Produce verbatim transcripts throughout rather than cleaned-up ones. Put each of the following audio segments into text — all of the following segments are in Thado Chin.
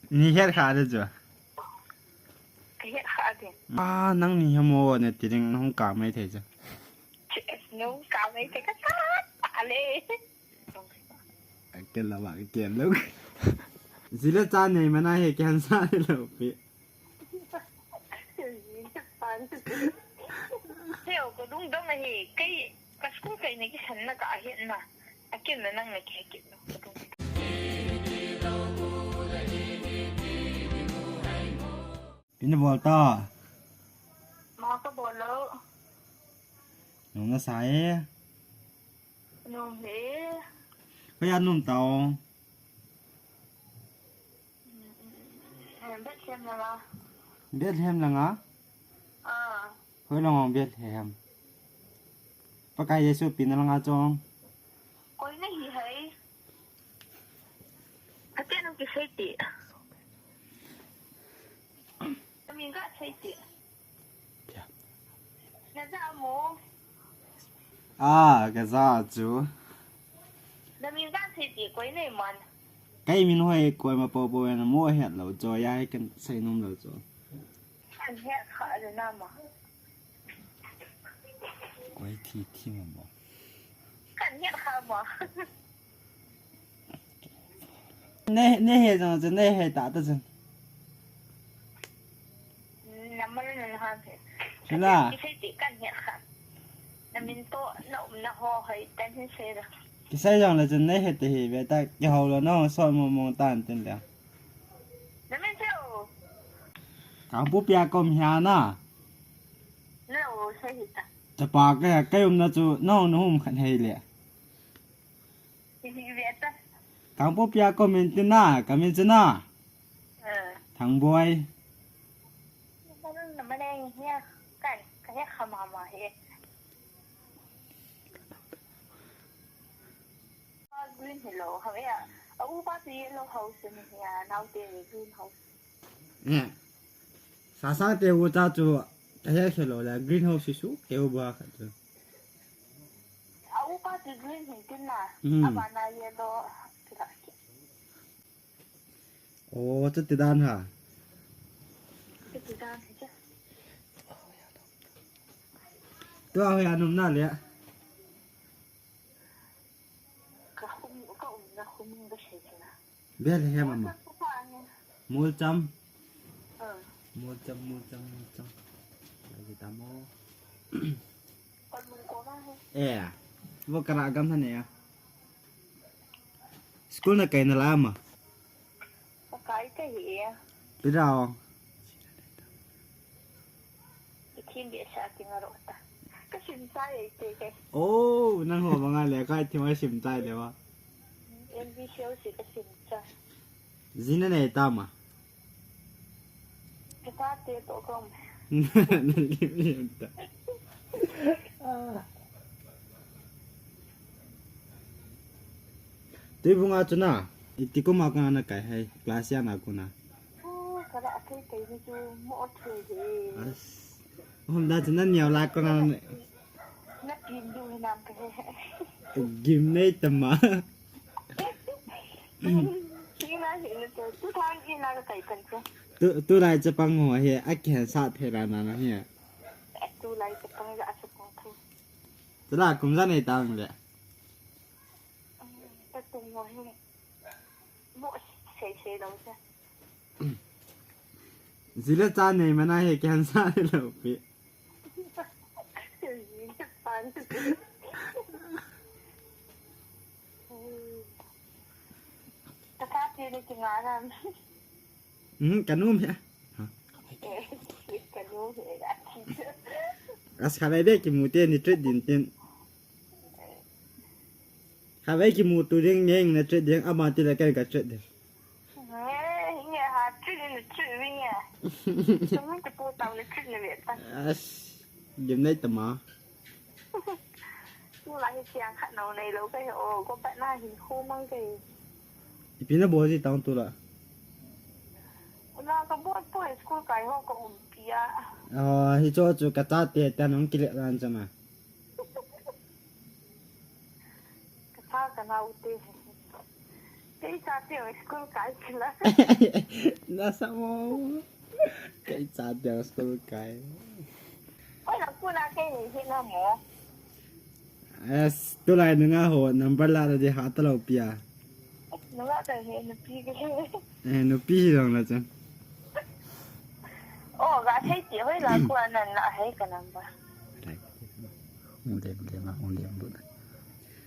Ni het kha de chu. Ka het kha de. Ah, nang ni hemo ne ti ding, nahung ka mai thei chu. Nahung ka mai thei ka ta ta le. Kel la ba, kel lo. Jile cha nei mana he, kei hansa le lo pi. Heo, ka lungdong ahi, kei, ka school kaina kisan na ka ahet na. Akin na nang na kei kit lo. Ipi nabol ta? Ma ka bol lou. Nom nasa e? Nom e. Hoiya nom tao? Bethlehem langa. Bethlehem langa? Ah. Hoilang Bethlehem? Pakai Jesu pi na langa chong? Koi nahi hai. Ate nang kisei ti. Min ka sei ti. Na ja mo. Ah, ka ja chu. Na min ka sei ti koi nei man. Kei min hoi koima popo na mo het lo chu, ya kan sei nom lo chu. Kan het kha le na ma. Koi thi thi ma mo. Kan het kha ma. Ne, ne he jong chu, ne he ta ta chu. Namar na na ha he. Sila. Kisei ti kan het kha. Na min to, na um na ho hai tan hin sei da. Kisei jong le chu ne he te hi ve ta, kihou lo na ho so mo mo tan tin le. Na min chu. Kangpokpi a kom hia na. Na o sei hi ta. Chapa ka, ka um na chu, na ho na hum khan hei le. Hi hi ve ta. Kangpokpi a kom in tin na, ka min chu na. Eh. Thangboi. Ka min na ma nei hia. Kan, ka he kha ma ma he. Green hello, ha ya. A upa chu yellow house ni hia, nau te ni green house. Eh. Sasang te u ta chu, ka he khe lo la, green house su, ke u ba kha chu. A upa chu green hin tin na, hmm. A ba na yellow, chu la ke. Oh, chu ti dan ha. Chu ti dan ha cha. Tua hoiya nom na le. Ka hum, ka um na hum ka sei na. Bethlehem ama. Ka pa ni. Molcham. Ah. Molcham, Molcham, Molcham. Lagi tamo. Kon mun ko ma he. Eh. Vo kara gam thane ya. School na kai na la ama. Ka kai ka hi e. Pira o. I thim bia sa ti nga ro ta. Ka sim chai e te ke. Oh, nang ho banga le kai thim a sim chai le wa. N B C O si ka sim chai. Jina nei ta ma. Ka ta te to kom. Na lim lim ta. Ah. Tuibung a chu na, iti kum a kona na kai hai, class a na kona. Oh, ka la thei thei ni chu mo thei de. As. Hom da chu na niau la kona. Na pin du hi nam ka he. Gim nei tama. Sina hi na chu, tu thang i na ka kai kan chu. Tu, tulai chapang ho hi, a kihen sat thei la na na hi. Tulai chapang ja chapang thu. Tula kum ja nei tang le. Ka tum mo hi. Mo sei sei lo cha. Jile cha nei mana he kei hansa le lo pi. Jile pan. Ka tha ti ni ti nga na. Hmm, ka nom he. Ha. Ka nom he ka ti. As kha ve ve kimu te ni treat din tin. Kha ve kimu tu ding neng na treat ding, ama ti la kan ka treat ding. Eh, nge ha, treat ni treat ni nge. Tumi te pu tau ni treat ni ve ta. As, gim nei tama. Tula hi siang khat nau nei lo kai o, ko pat na hin khu mang kai. Ipi na bol ji tang tula. Una ka bol po school kai ho ka um pia. Ah, hi cho chu ka chate te nang kile ran chama. Ka cha ka nau te. Te Ate o school kai kila. Nasa mo. Kei cha dia school kai. Oi, na kuna kei ni hi na mo. Yes, tulai nunga ho number la da di ha ta lo pia. Nunga ta he nupi ke. Eh, nupi hi dong la chan. Oh, ga thei ti hoi la ku anan la hei ka number. Right. Undem, undem, undem, undem.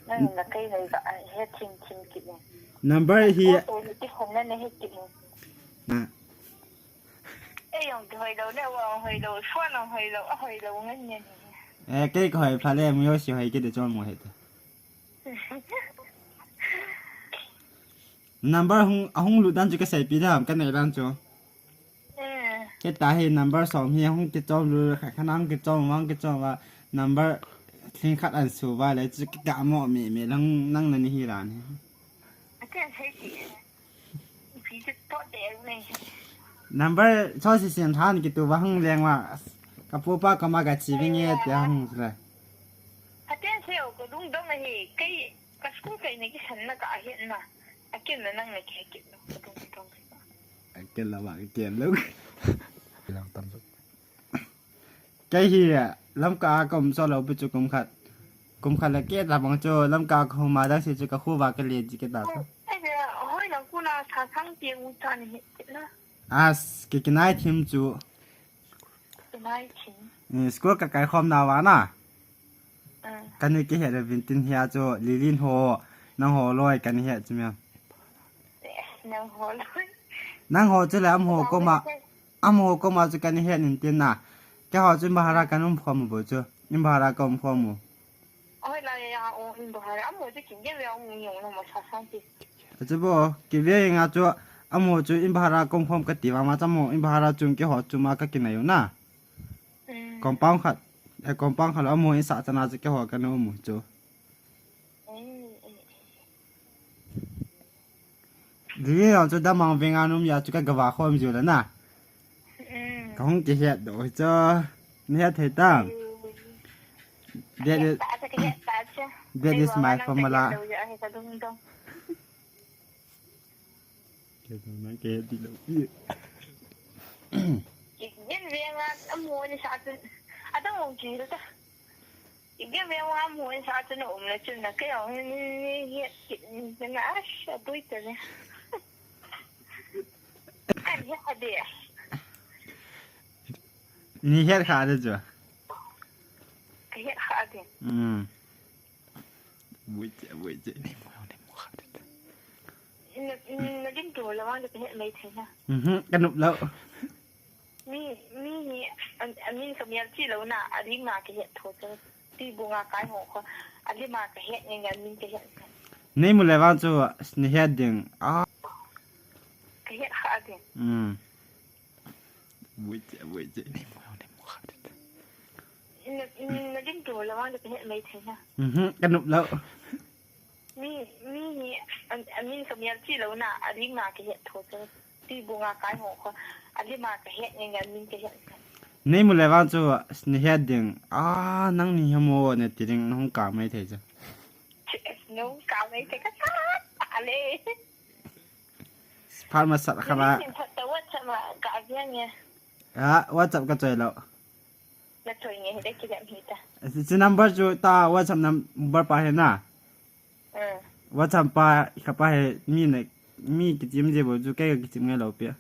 Nang na kai nei ga he thim thim ki ne. Number hi. Ko to ni ti hon na ne he ki ne. Na. Eh, yong ki hoi lo ne, wa hoi lo, suan hoi lo, a hoi lo ngan ne. Eh, kei ko hoi pha le, mu yo si hoi ki de chon mo he te. Number hung, ahung lut dan chu ka seipi dam, ka nei dan chu. Eh. Kei ta hi number som hi ahung kichom lu, kha, kha nang kichom, mang kichom va, number thing khat an su va le chu ka mo me me lang nang na ni hi ran hi. Ate an sei ti. Ipi chu to de ne. Number cho si sian than kitu va hung leng va. Ka pu pa ka ma ka chi ve nge te hung le. Ate an sei o ko dung dong hi, kei ka school kai ne ki san na ka a hian na. A ken na nang na ke ke no, ko dung dong. A ken la va ke lo. Lang tam so. Kei hi Lamka a ka um so lo pi chu kum khat. Kum khat le ke ta bang chu Lamka ka huma dang si chu ka khu va ka le ji ke ta chu. Ai ya, hoi lang ku na sa sang ti u ta ni he na. As, ki kinai thim chu. Kinai thim. Eh, school ka kai khom na va na. Ah. Ka ni ki he re vin tin hia chu Lilin ho, nang ho loi ka ni he chu mia. Eh, nang ho loi. Nang ho chu le am ho ko ma. Am ho ko ma chu ka ni he nin tin na. Ke ho chu bahara ka num khom bo chu. Im bahara ka um khom mo. Oi, la ya, o, in bahara, amo je kin je ve, o, mi, o, no, ma, sa, sa, ti. Achu bo, ki ve nga chu, amo chu in bahara kom khom ka ti va ma, chamo in bahara chum ke ho chu ma ka kinai u na. Mm. Compound khat, eh, compound khat lo, amo in sa chana chu ke ho ka no mu chu. Mm, mm. Dili lo chu damang venga num ya chu ka gava khom ju la na. Mm. Ka hung ki het do hi chu. Ni het thei tam. Mm. That is, that is my formula. Ke dong na ke di lo. Yen venga amu ni sa chu. Adang ong ki ta. Ibe me wa mo sa chu na um na chu na ke ong ni ni ni na a sha bui ta ne. An ya de. Ni het kha de chu. Ka het kha de. Mm. Bui che, bui che, ni mo, ni mo kha de. Na, na din tu la wa de het mai the na. Mhm, ka nup lo. Mi, mi hi, an, an min ka mial chi lo na, a lim a ka het tho chu. Ti bu nga kai ho kho. A lim a ka het nge nge min ka het. Nei mu le vang chu, ni het ding. Ah. Ka het kha ding. Mm. Wait, wait, wait. Nei mu, nei mu kha ding. Na, na lim tu le vang ka het mai thei na. Mhm, ka nup lo. Mi, mi hi, an, an min ka mial chi lo na, a lim a ka het tho chu. Ti bu nga kai ho kho, a lim a ka het nge nge min ka het. Nei mu le vang chu, ni het ding. Ah, nang ni hi mo ne ti ding, nang ka mai thei chu. No, ka mai thei ka sa, ale. Phat ma sat kha la. Ni phat ta WhatsApp ma ka avian nge. Ah, WhatsApp ka choi lo. Na choi nge, he de ki dem hi ta. Chu number chu ta WhatsApp number pa he na. Mm. WhatsApp pa, ka pa he mi ne, mi kichim je bo chu kei ka kichim ngai lo pia.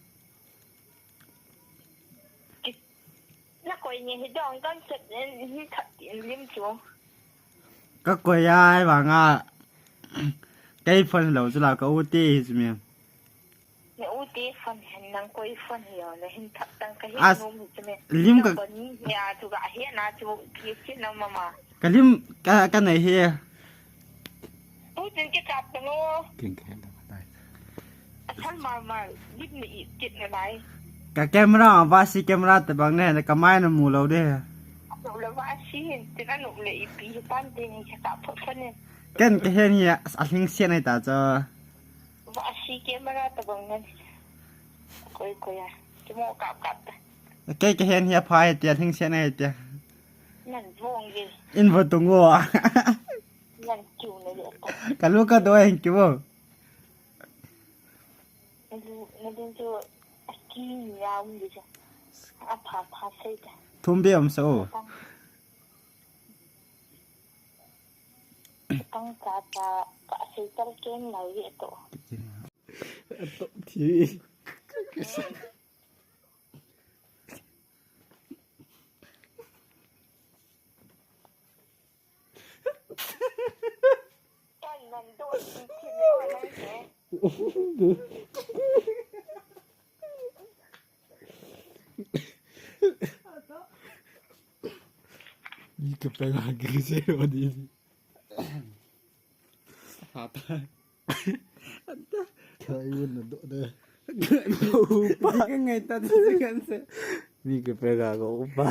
Ki-, na koi nge hi dong kan chat en hi khat in lim chu. Ka koi ai vang a. Kei phone lo chu la ka u te hi chu mi. Na u te phone hen nang koi phone hi yo, na hin thap tang ka hi as, nom hi chu mi. Lim ka. Nang ko ni ya chu ga he na chu ki ki na mama. Ka lim ka, ka nei he. Ui, tin ke kap ka no. King ke da dai. A thal mal mal, lim ni i kit na lai. Ka camera, va si camera te bang ne, ka mai na mu lo de. Lo la va si hin, tin a no le i pi pan te ni ka kap pho ne. Ken ka he ni a, a hing sia nei ta cho. Va si camera te bang ne. Koi koi a. Ki mo kap kap ta. Kei ka he ni a pha he te, a hing sia nei te. Nan vong ge. In vo tung vo. Nan kiu ne le ta. Ka lu ka do hen kiu vo. Nalin chu aki ni a um di chu. Apha pha sei ta. Thum be um sa o. Tang cha cha ka sei tal ken lai ye to. To thi. Kan nan do thi thi ne o nan ke. Ni ka pe ga ga se o di. Hata. Kai wun na do de. Upa ka ngai ta se kan se. Ni ka pe ga ga upa.